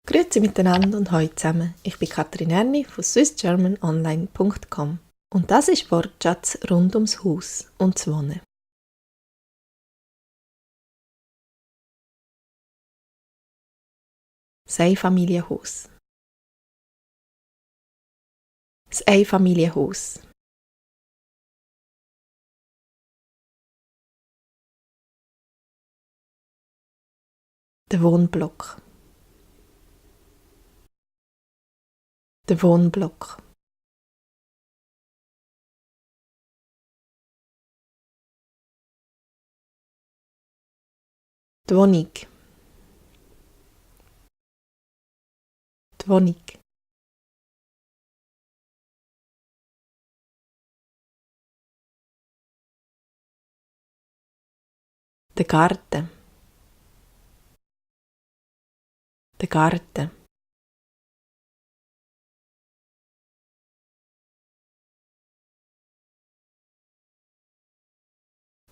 Grüezi miteinander und hallo zusammen. Ich bin Katrin Erni von swissgermanonline.com und das ist Wortschatz rund ums Haus und das Wohnen. Das Einfamilienhaus. Das Einfamilienhaus. Der Wohnblock. Der Wohnblock. Die Wohnung. Die Wohnung. Der Garten. Der Garten.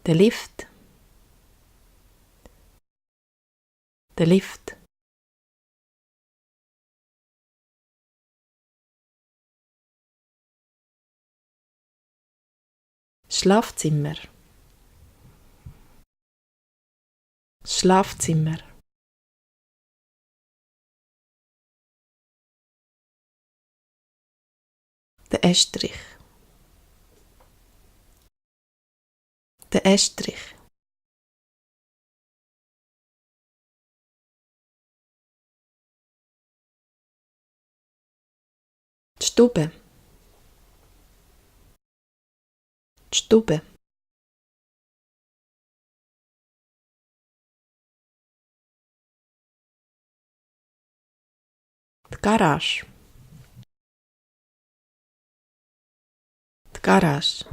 Der Lift. Der Lift. Das Schlafzimmer. Das Schlafzimmer. Der Estrich. Der Estrich. Die Stube. Die Stube. Die Garage. Die Garage.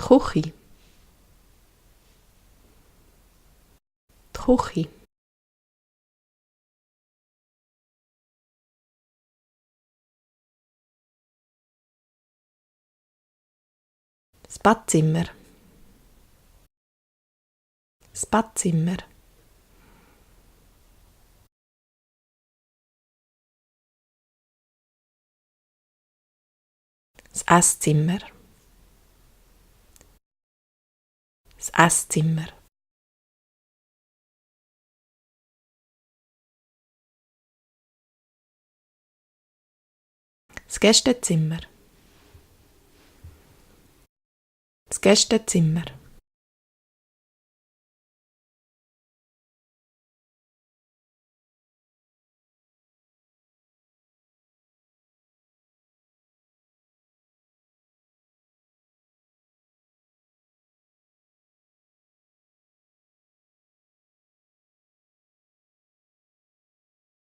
Die Küche. Die Küche. Das Badzimmer. Das Badzimmer. Das Esszimmer. Das Esszimmer. Das Gästezimmer. Das Gästezimmer.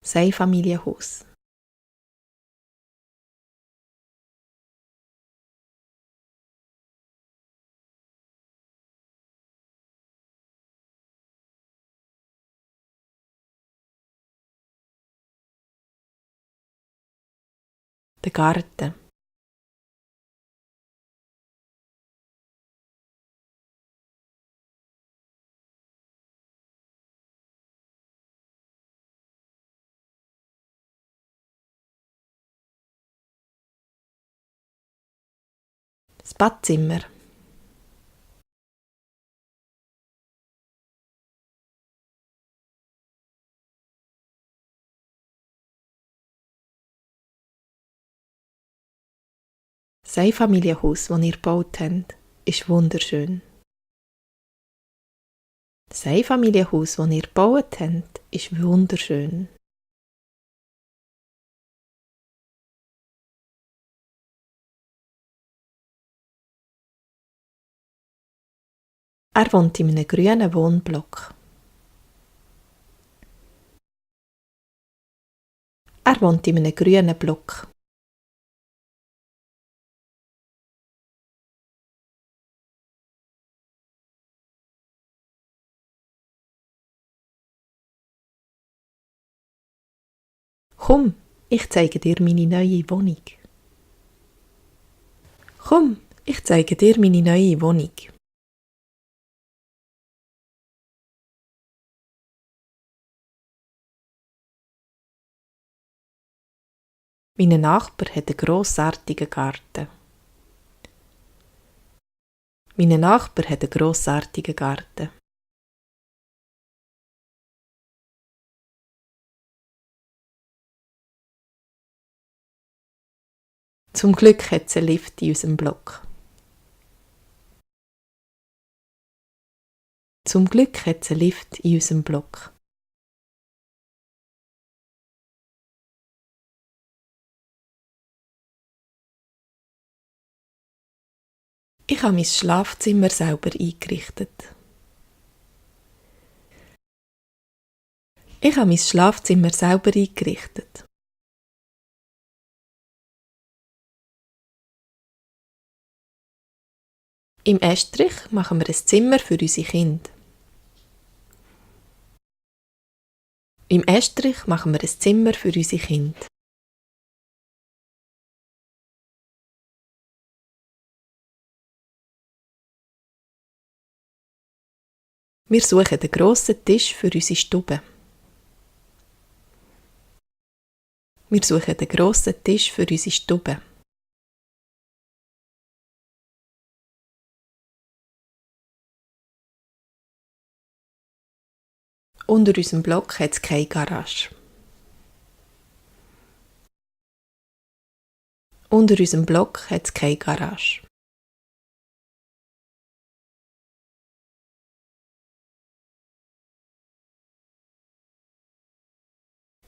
Das Einfamilienhaus. Der Garten. Das Badzimmer. Das Einfamilienhaus, das ihr gebaut habt, ist wunderschön. Das Einfamilienhaus, das ihr gebaut habt, ist wunderschön. Er wohnt in einem grünen Wohnblock. Er wohnt in einem grünen Block. Komm, ich zeige dir meine neue Wohnung. Komm, ich zeige dir meine neue Wohnung. Mein Nachbar hat einen grossartigen Garten. Mein Nachbar hat einen grossartigen Garten. Zum Glück hat es einen Lift in unserem Block. Zum Glück hat es einen Lift in unserem Block. Ich habe mein Schlafzimmer selber eingerichtet. Ich habe mein Schlafzimmer selber eingerichtet. Im Estrich machen wir ein Zimmer für unsere Kinder. Im Estrich machen wir ein Zimmer für unsere Kinder. Wir suchen einen grossen Tisch für unsere Stube. Wir suchen einen grossen Tisch für unsere Stube. Unter unserem Block hat es keine Garage. Unter unserem Block hat es keine Garage.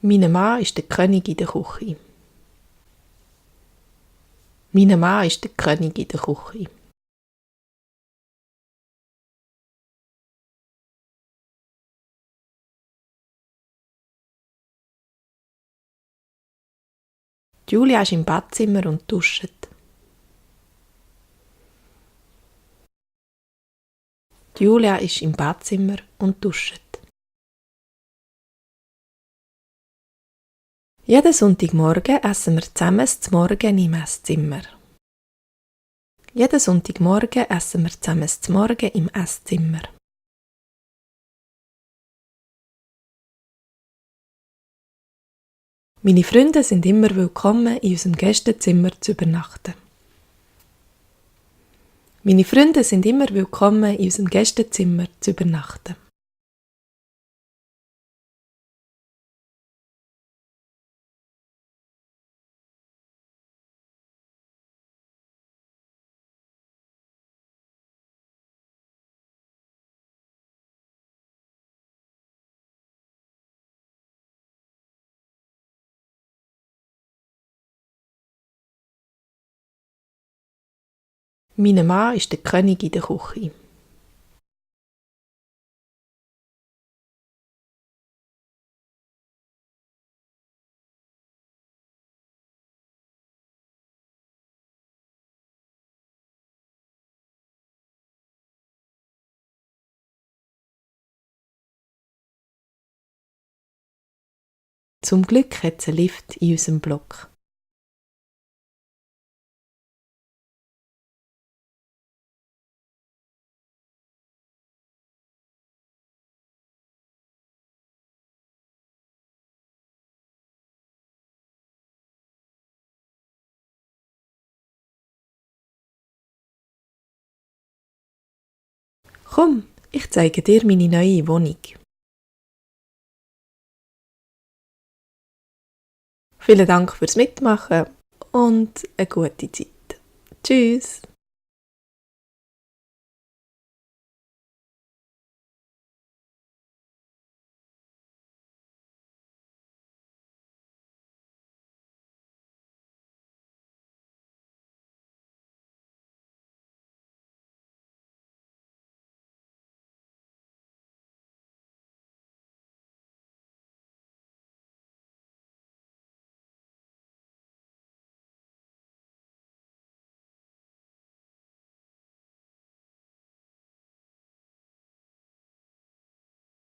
Mein Mann ist der König in der Küche. Mein Mann ist der König in der Küche. Julia ist im Badzimmer und duscht. Julia ist im Badzimmer und duscht. Jeden Sonntagmorgen essen wir zusammen das Morgen im Esszimmer. Jeden Sonntagmorgen essen wir zusammen das Morgen im Esszimmer. Meine Freunde sind immer willkommen, in unserem Gästezimmer zu übernachten. Meine Freunde sind immer willkommen, in unserem Gästezimmer zu übernachten. Mein Mann ist der König in der Küche. Zum Glück hat es einen Lift in unserem Block. Komm, ich zeige dir meine neue Wohnung. Vielen Dank fürs Mitmachen und eine gute Zeit. Tschüss!